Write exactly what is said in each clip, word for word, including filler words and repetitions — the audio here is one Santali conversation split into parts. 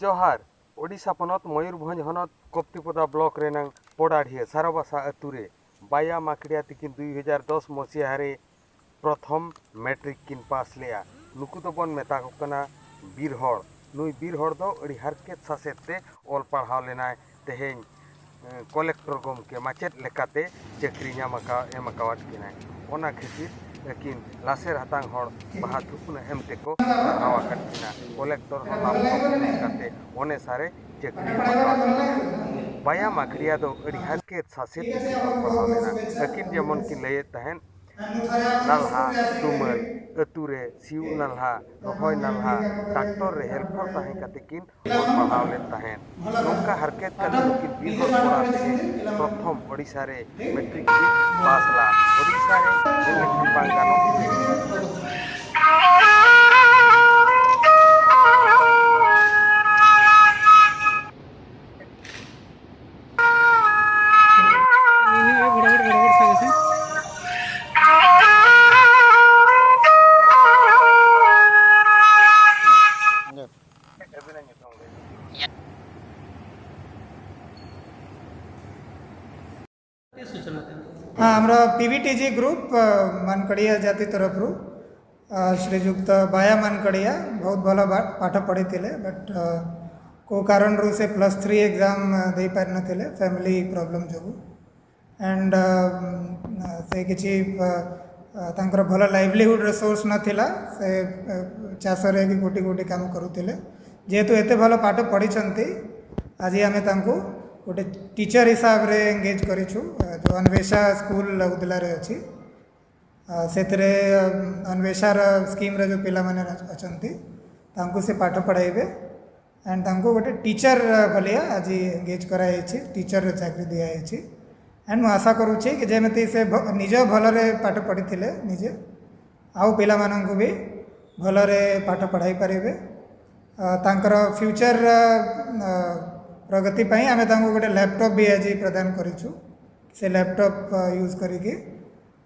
ᱡᱚᱦᱟᱨ᱾ ᱳᱰᱤᱥᱟ ᱯᱚᱱᱚᱛ ᱢᱚᱭᱩᱨᱵᱷᱚᱸᱡᱽ ᱦᱚᱱᱚᱛ ᱠᱚᱯᱴᱤᱯᱚᱫᱟ ᱵᱞᱚᱠ ᱨᱮᱱᱟᱝ ᱯᱚᱰᱟᱰᱷᱤᱭᱟᱹ ᱥᱟᱨᱚᱵᱟᱥᱟ ᱟᱹᱛᱩ ᱨᱮ ᱵᱟᱭᱟ ᱢᱟᱠᱲᱤᱭᱟ ᱛᱤᱠᱤᱱ ᱫᱩᱭ ᱦᱟᱡᱟᱨ ᱫᱚᱥ ᱢᱚᱥᱤᱦᱟ ᱨᱮ ᱯᱨᱚᱛᱷᱚᱢ ᱢᱮᱴᱨᱤᱠ ᱠᱤᱱ ᱯᱟᱥ ᱞᱮᱜᱼᱟ᱾ ᱱᱩᱠᱩ ᱫᱚᱵᱚᱱ ᱢᱮᱛᱟ ᱠᱚ ᱠᱟᱱᱟ ᱵᱤᱨ ᱦᱚᱲ᱾ ᱱᱩᱭ ᱵᱤᱨ ᱦᱚᱲ ᱫᱚ ᱟᱹᱰᱤ ᱦᱟᱨᱠᱮᱛ ᱥᱟᱥᱮᱛ ᱛᱮ ᱚᱞ ᱯᱟᱲᱦᱟᱣ ᱞᱮᱱᱟᱭ᱾ ᱛᱮᱦᱮᱧ ᱮᱸ, ᱠᱚᱞᱮᱠᱴᱚᱨ ᱜᱚᱢᱠᱮ ᱢᱟᱪᱮᱫ ᱞᱮᱠᱟᱛᱮ ᱪᱟᱹᱠᱨᱤ ᱧᱟᱢ ᱟᱠᱟ-, ᱮᱢ ᱟᱠᱟᱣᱟᱫ ᱠᱤᱱᱟᱭ᱾ ᱚᱱᱟ ᱠᱷᱟᱹᱛᱤᱨ ᱟᱹᱠᱤᱱ ᱞᱟᱥᱮᱨ ᱦᱟᱛᱟᱝ ᱦᱚᱲ ᱵᱟᱦᱟ ᱛᱷᱩᱯᱱᱟᱹ ᱮᱢ ᱛᱮᱠᱚ ᱥᱟᱨᱦᱟᱣ ᱟᱠᱟᱫ ᱠᱤᱱᱟ᱾ ᱠᱚᱞᱮᱠᱴᱚᱨ ᱦᱚᱸ ᱞᱟᱯᱴᱚᱯ ᱮᱢ ᱠᱟᱛᱮ ᱚᱱᱮ ᱥᱟᱨᱮ ᱪᱟᱹᱠᱨᱤ ᱮᱢ ᱟᱠᱟᱣᱟᱫ ᱠᱤᱱᱟ᱾ ᱵᱟᱭᱟ ᱢᱟᱠᱲᱤᱭᱟ ᱫᱚ ᱟᱹᱰᱤ ᱦᱟᱨᱠᱮᱛ ᱥᱟᱥᱮᱛ ᱛᱮ ᱚᱞ ᱯᱟᱲᱦᱟᱣ ᱞᱮᱱᱟ᱾ ᱟᱹᱠᱤᱱ ᱡᱮᱢᱚᱱ ᱠᱤᱱ ᱞᱟᱹᱭᱮᱫ ᱛᱟᱦᱮᱸᱫ, ᱱᱟᱞᱦᱟ, ᱛᱩᱢᱟᱹᱞ, ᱟᱹᱛᱩ ᱨᱮ ᱥᱤᱭᱳᱜ ᱱᱟᱞᱦᱟ, ᱨᱚᱦᱚᱭ ᱱᱟᱞᱦᱟ, ᱴᱨᱟᱠᱴᱚᱨ ᱨᱮ ᱦᱮᱞᱯᱚᱨ ᱛᱟᱦᱮᱸ ᱠᱟᱛᱮ ᱠᱤᱱ ᱚᱞ ᱯᱟᱲᱦᱟᱣ ᱞᱮᱫ ᱛᱟᱦᱮᱸᱫ᱾ ᱱᱚᱝᱠᱟ ᱦᱟᱨᱠᱮᱛ ᱠᱟᱛᱮ ᱱᱩᱠᱤᱱ ᱵᱤᱨ ᱦᱚᱲ ᱠᱚᱲᱟ ᱛᱮᱜᱮ ᱯᱨᱚᱛᱷᱚᱢ ᱳᱰᱤᱥᱟ ᱨᱮ ᱢᱮᱴᱨᱤᱠ ᱠᱤᱱ ᱯᱟᱥ ᱞᱟ᱾ ᱳᱰᱤᱥᱟ ᱨᱮ ᱧᱮᱞ ᱞᱮᱠᱷᱟᱱ ᱵᱟᱝ ᱜᱟᱱᱚᱜ᱾ ᱤᱱᱟᱹ ᱜᱮ ᱵᱚᱲᱚ ᱵᱚᱲᱚ ᱵᱚᱲᱚ ᱵᱚᱲᱚ ᱥᱟᱸᱜᱮ ᱥᱮ᱾ ହଁ, ଆମର P V T G group, ଅ, ମାନକଡ଼ିଆ ଜାତି ତରଫରୁ, ଅ, ଶ୍ରୀଯୁକ୍ତ ବାୟା ମାନକଡ଼ିଆ ବହୁତ ଭଲ ବା-, ପାଠ ପଢ଼ିଥିଲେ, ବଟ୍, ଅ, କୋଉ କାରଣରୁ ସେ ପ୍ଲସ୍ ଥ୍ରୀ ଏକ୍ଜାମ୍, ଅ, ଦେଇପାରିନଥିଲେ ଫ୍ୟାମିଲି ପ୍ରୋବ୍ଲେମ୍ ଯୋଗୁଁ। ଆଣ୍ଡ, ଅ, ସେ କିଛି, ଅ, ଅ, ତାଙ୍କର ଭଲ ଲାଇଭଲିହୁଡ଼୍ର ସୋର୍ସ ନଥିଲା, ସେ, ଅ, ଚାଷରେ କି କୋଉଠି କୋଉଠି କାମ କରୁଥିଲେ। ଯେହେତୁ ଏତେ ଭଲ ପାଠ ପଢ଼ିଛନ୍ତି, ଆଜି ଆମେ ତାଙ୍କୁ ଗୋଟେ ଟିଚର ହିସାବରେ ଏନଗେଜ୍ କରିଛୁ, ଅ, ଯୋଉ ଅନ୍ୱେଷା ସ୍କୁଲ ଉଦଲାରେ ଅଛି। ଅ, ସେଥିରେ, ଅ, ଅନ୍ୱେଷାର ସ୍କିମ୍ର ଯୋଉ ପିଲାମାନେ ଅଛନ୍ତି, ତାଙ୍କୁ ସେ ପାଠ ପଢ଼ାଇବେ। ଆଣ୍ଡ ତାଙ୍କୁ ଗୋଟେ ଟିଚର ଭଳିଆ ଆଜି ଏନଗେଜ୍ କରାଯାଇଛି, ଟିଚରର ଚାକିରି ଦିଆଯାଇଛି। ଆଣ୍ଡ ମୁଁ ଆଶା କରୁଛି କି ଯେମିତି ସେ ଭ-, ନିଜ ଭଲରେ ପାଠ ପଢ଼ିଥିଲେ ନିଜେ, ଆଉ ପିଲାମାନଙ୍କୁ ବି ଭଲରେ ପାଠ ପଢ଼ାଇ ପାରିବେ। ଅ, ତାଙ୍କର ଫ୍ୟୁଚର, ଅ, ପ୍ରଗତି ପାଇଁ ଆମେ ତାଙ୍କୁ ଗୋଟେ ଲ୍ୟାପଟପ୍ ବି ଆଜି ପ୍ରଦାନ କରିଛୁ। ସେ ଲ୍ୟାପଟପ୍, ଅ, ୟୁଜ୍ କରିକି,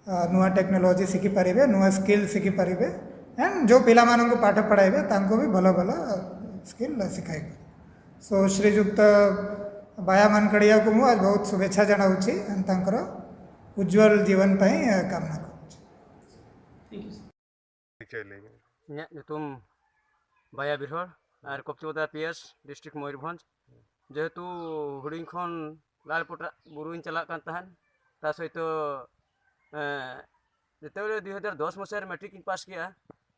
ଅ, ନୂଆ ଟେକ୍ନୋଲୋଜି ଶିଖିପାରିବେ, ନୂଆ ସ୍କିଲ୍ ଶିଖିପାରିବେ। ଆଣ୍ଡ ଯେଉଁ ପିଲାମାନଙ୍କୁ ପାଠ ପଢ଼ାଇବେ, ତାଙ୍କୁ ବି ଭଲ ଭଲ, ଅ, ସ୍କିଲ୍ ଶିଖାଇବେ। So, ଶ୍ରୀଯୁକ୍ତ ବାୟା ମାନକଡ଼ିଆକୁ ମୁଁ ଆଜି ବହୁତ ଶୁଭେଚ୍ଛା ଜଣାଉଛି and ତାଙ୍କର ଉଜ୍ଜଳ ଜୀବନ ପାଇଁ କାମନା କରୁଛି। ᱤᱧᱟᱹᱜ ᱧᱩᱛᱩᱢ ᱵᱟᱭᱟ ᱵᱤᱨᱦᱚᱲ ᱟᱨ ᱠᱚᱯᱪᱩᱣᱟᱫᱟ ᱯᱤ ᱮᱥ, ᱰᱤᱥᱴᱨᱤᱠᱴ ᱢᱚᱭᱩᱨᱵᱷᱚᱸᱡᱽ᱾ ᱡᱮᱦᱮᱛᱩ ᱦᱩᱰᱤᱧ ᱠᱷᱚᱱ ᱞᱟᱞᱯᱚᱴᱟ ᱵᱩᱨᱩᱧ ᱪᱟᱞᱟᱜ ᱠᱟᱱ ᱛᱟᱦᱮᱱ, ᱛᱟ ᱥᱚᱭᱛᱚ ᱮᱸ, ᱡᱮᱛᱮ ᱵᱮᱞᱮ ᱫᱩᱭ ᱦᱟᱡᱟᱨ ᱫᱚᱥ ᱢᱟᱥᱮ ᱨᱮ ᱢᱮᱴᱨᱤᱠ ᱤᱧ ᱯᱟᱥ ᱠᱮᱜᱼᱟ᱾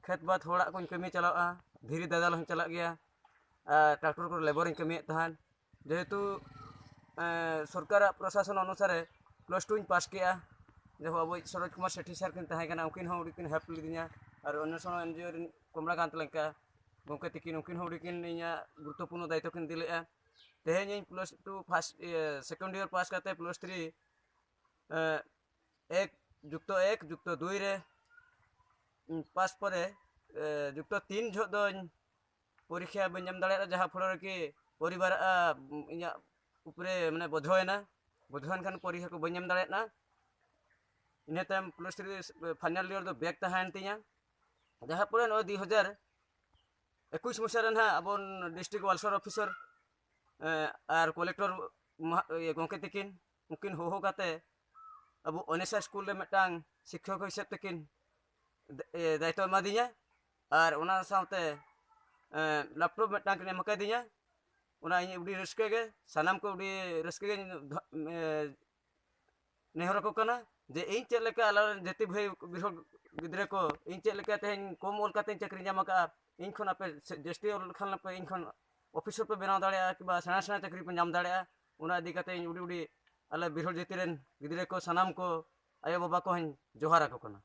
ᱠᱷᱮᱛ ᱵᱟᱫᱽ ᱦᱚᱲᱟᱜ ᱠᱚᱧ ᱠᱟᱹᱢᱤ ᱪᱟᱞᱟᱜᱼᱟ, ᱫᱷᱤᱨᱤ ᱫᱟᱫᱟᱞ ᱦᱚᱸᱧ ᱪᱟᱞᱟᱜ ᱜᱮᱭᱟ, ᱟᱨ ᱴᱨᱟᱠᱴᱚᱨ ᱠᱚᱨᱮ ᱞᱮᱵᱚᱨᱤᱧ ᱠᱟᱹᱢᱤᱭᱮᱫ ᱛᱟᱦᱮᱱ᱾ ᱡᱮᱦᱮᱛᱩ ᱮᱸ, ᱥᱚᱨᱠᱟᱨᱟᱜ ᱯᱨᱚᱥᱟᱥᱚᱱ ᱚᱱᱩᱥᱟᱨᱮ ᱯᱞᱟᱥ ᱴᱩᱧ ᱯᱟᱥ ᱠᱮᱜᱼᱟ᱾ ᱡᱟᱦᱟᱸ ᱟᱵᱚᱭᱤᱡ ᱥᱚᱨᱳᱡᱽ ᱠᱩᱢᱟᱨ ᱥᱮᱴᱷᱤ ᱥᱟᱨ ᱠᱤᱱ ᱛᱟᱦᱮᱸ ᱠᱟᱱᱟ, ᱩᱱᱠᱤᱱ ᱦᱚᱸ ᱟᱹᱰᱤ ᱠᱤᱱ ᱦᱮᱞᱯ ᱞᱤᱫᱤᱧᱟ᱾ ᱟᱨ ᱚᱱᱱᱟᱱᱱᱚ ᱮᱱ ᱡᱤ ᱳ ᱨᱮᱱ ᱠᱚᱢᱞᱟᱠᱟᱱᱛ ᱞᱮᱝᱠᱟ ᱜᱚᱢᱠᱮ ᱛᱤᱠᱤᱱ, ᱩᱱᱠᱤᱱ ᱦᱚᱸ ᱟᱹᱰᱤ ᱠᱤᱱ ᱤᱧᱟᱹᱜ ᱜᱩᱨᱩᱛᱛᱚᱯᱩᱨᱱᱚ ᱫᱟᱭᱤᱛᱛᱚ ᱠᱤᱱ ᱤᱫᱤ ᱞᱮᱫᱼᱟ᱾ ᱛᱮᱦᱮᱧ ᱤᱧ plus two first second year pass ᱠᱟᱛᱮ ᱯᱞᱟᱥ ᱛᱷᱨᱤ ᱮᱠ ᱡᱩᱠᱛᱚ ᱮᱠ ᱡᱩᱠᱛᱚ ᱫᱩᱭ ᱨᱮ ᱯᱟᱥ ᱯᱚᱨᱮ ᱡᱩᱠᱛᱚ ᱛᱤᱱ ᱡᱚᱦᱚᱜ ᱫᱚᱧ ᱯᱚᱨᱤᱠᱠᱷᱟ ᱵᱟᱹᱧ ᱮᱢ ᱫᱟᱲᱮᱭᱟᱫᱟ, ᱡᱟᱦᱟᱸ ᱯᱷᱚᱞᱚ ᱨᱮ ᱠᱤ ᱯᱚᱨᱤᱵᱟᱨᱟᱜ ᱤᱧᱟᱹᱜ ᱩᱯᱨᱮ ᱢᱟᱱᱮ ᱵᱚᱡᱷᱚᱭᱮᱱᱟ᱾ ᱵᱚᱡᱷᱚᱭᱮᱱ ᱠᱷᱟᱱ ᱯᱚᱨᱤᱠᱠᱷᱟ ᱠᱚ ᱵᱟᱹᱧ ᱮᱢ ᱫᱟᱲᱮᱭᱟᱫᱼᱟ᱾ ᱤᱱᱟᱹ ᱛᱟᱭᱚᱢ ᱯᱞᱟᱥ ᱛᱷᱨᱤ ᱯᱷᱟᱭᱱᱟᱞ ᱤᱭᱟᱨ ᱫᱚ ᱵᱮᱠ ᱛᱟᱦᱮᱸᱭᱮᱱ ᱛᱤᱧᱟ᱾ ᱡᱟᱦᱟᱸ ᱯᱚᱨᱮ ᱱᱚᱜᱼᱚᱭ ᱫᱩᱭ ᱦᱟᱡᱟᱨ ᱮᱠᱩᱥ ᱢᱟᱥᱮ ᱨᱮ ᱱᱟᱦᱟᱜ ᱟᱵᱚ ᱰᱤᱥᱴᱨᱤᱠᱴ ᱣᱮᱞᱯᱷᱮᱭᱟᱨ ᱚᱯᱷᱤᱥᱟᱨ ᱟᱨ ᱠᱚᱞᱮᱠᱴᱚᱨ ᱢᱚᱦᱟ-, ᱤᱭᱟᱹ, ᱜᱚᱢᱠᱮ ᱛᱤᱠᱤᱱ, ᱩᱱᱠᱤᱱ ᱦᱚᱦᱚ ᱠᱟᱛᱮ ᱟᱵᱚ ᱚᱱᱮᱥᱟ ᱥᱠᱩᱞ ᱨᱮ ᱢᱤᱫᱴᱟᱝ ᱥᱤᱠᱠᱷᱚᱠ ᱦᱤᱥᱟᱹᱵ ᱛᱮᱠᱤᱱ ᱫᱟ-, ᱤᱭᱟᱹ, ᱫᱟᱭᱤᱛᱛᱚ ᱮᱢᱟᱫᱤᱧᱟ᱾ ᱟᱨ ᱚᱱᱟ ᱥᱟᱶᱛᱮ ᱞᱮᱯᱴᱚᱯ ᱢᱤᱫᱴᱟᱝ ᱠᱤᱱ ᱮᱢ ᱠᱟᱫᱤᱧᱟ᱾ ᱚᱱᱟ ᱤᱧ ᱟᱹᱰᱤ ᱨᱟᱹᱥᱠᱟᱹ ᱜᱮ, ᱥᱟᱱᱟᱢ ᱠᱚ ᱟᱹᱰᱤ ᱨᱟᱹᱥᱠᱟᱹ ᱜᱮ ᱫᱷᱚ-, ᱮ, ᱱᱮᱦᱚᱨ ᱟᱠᱚ ᱠᱟᱱᱟ ᱡᱮ ᱤᱧ ᱪᱮᱫ ᱞᱮᱠᱟ ᱟᱞᱮ ᱨᱮᱱ ᱡᱟᱹᱛᱤ ᱵᱷᱟᱹᱭ ᱵᱤᱨᱦᱚᱲ ᱜᱤᱫᱽᱨᱟᱹ ᱠᱚ, ᱤᱧ ᱪᱮᱫ ᱞᱮᱠᱟ ᱛᱮᱦᱮᱧ ᱠᱚᱢ ᱚᱞ ᱠᱟᱛᱮᱧ ᱪᱟᱹᱠᱨᱤ ᱧᱟᱢ ᱟᱠᱟᱫᱼᱟ, ᱤᱧ ᱠᱷᱚᱱ ᱟᱯᱮ ᱥᱮ-, ᱡᱟᱹᱥᱛᱤ ᱚᱞ ᱞᱮᱠᱷᱟᱱ ᱟᱯᱮ ᱤᱧ ᱠᱷᱚᱱ ᱚᱯᱷᱤᱥᱟᱨ ᱯᱮ ᱵᱮᱱᱟᱣ ᱫᱟᱲᱮᱭᱟᱜᱼᱟ ᱠᱤᱝᱵᱟ ᱥᱮᱬᱟ ᱥᱮᱬᱟ ᱪᱟᱹᱠᱨᱤ ᱯᱮ ᱧᱟᱢ ᱫᱟᱲᱮᱭᱟᱜᱼᱟ᱾ ᱚᱱᱟ ᱤᱫᱤ ᱠᱟᱛᱮ ᱤᱧ ᱟᱹᱰᱤ ᱟᱹᱰᱤ ᱟᱞᱮ ᱵᱤᱨᱦᱚᱲ ᱡᱟᱹᱛᱤ ᱨᱮᱱ ᱜᱤᱫᱽᱨᱟᱹ ᱠᱚ ᱥᱟᱱᱟᱢ ᱠᱚ ᱟᱭᱳᱼᱵᱟᱵᱟ ᱠᱚᱦᱚᱸᱧ ᱡᱚᱦᱟᱨ ᱟᱠᱚ ᱠᱟᱱᱟ᱾